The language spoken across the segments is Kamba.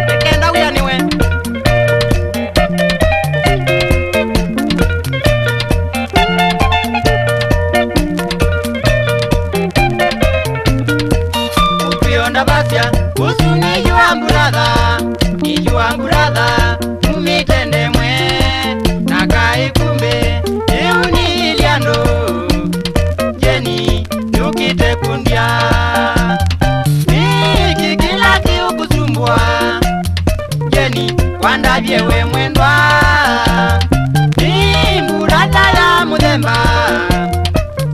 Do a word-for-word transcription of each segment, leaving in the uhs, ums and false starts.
Nĩkenda wĩanĩwe. Ũkwĩonda vasya, ũsu nĩ your brother, nĩ your brother, mumĩte ndemwe, na kaĩ kumbe, ĩu nĩ ĩlya andũ. Jeni, nũkĩte kũndya. Nĩkĩ kĩla kĩũkũsumbũa? Jeni, wandavye we mwendwa. Nĩ mbulata ya mũthemba.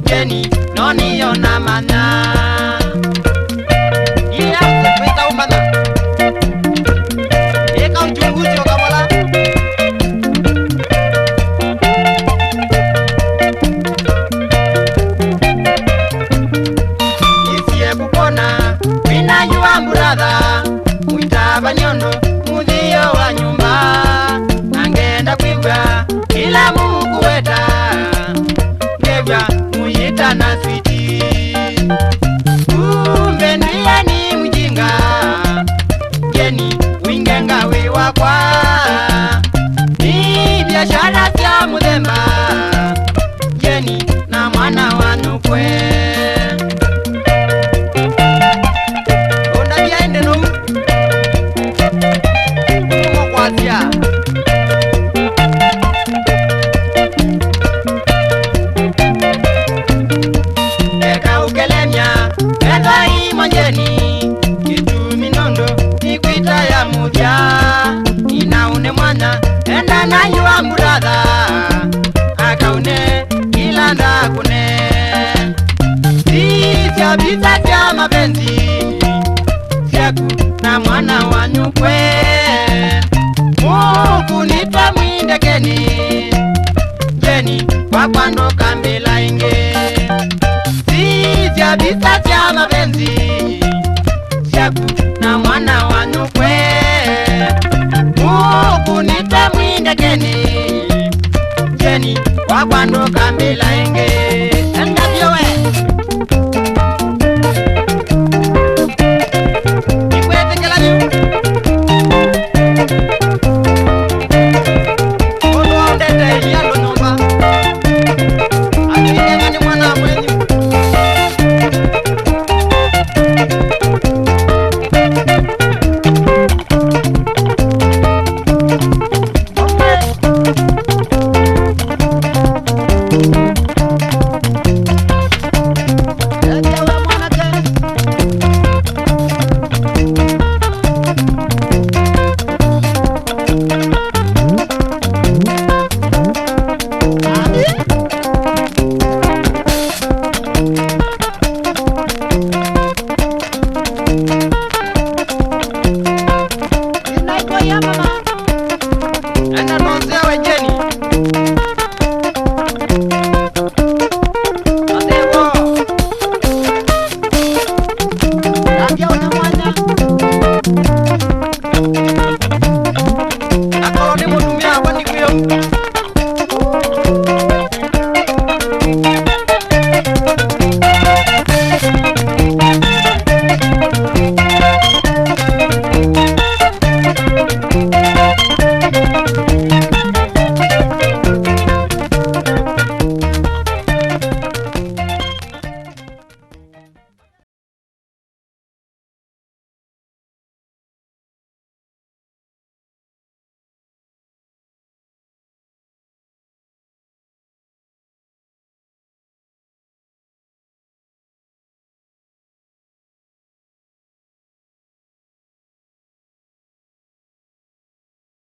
Jeni, no nĩyo namanya. Ĩla ũkwĩka ũmanya. Ĩka uchunguzi o kavola. Nĩsie kũkwona wĩna your brother, mũitavany'a ũndũ mũthio wa nyũmba, na ngenda kwĩw'a kĩla mũkũweta, ngew'a mũyĩtana switi. Kumbe nĩye nĩ mjinga, Jeni, ũingenga wĩ wakwa. Nĩ biashara sya mũthemba, Jeni na mwana wa nyũkwe. Ũndavya ĩndĩ nũu. Nũmũkwasya. Eka ũkelemya, ethwa imo Jeni, kĩtumi nũndũ nĩkwĩta ya mũthya. Nĩnaũne mwanya, enda na your brother, akaũne kĩla ndakũne. Sisya visa sya mapenzi syaku na mwana wa nyũkwe. Mũkũnĩtwa mwĩ ndekeni, Jeni wakwa ndũkambĩla ĩngĩ. Sisya visa sya mapenzi syaku na mwana wa nyũkwe. Mũkũnĩtwa mwĩ ndekeni, Jeni wakwa ndũkambĩla ĩngĩ.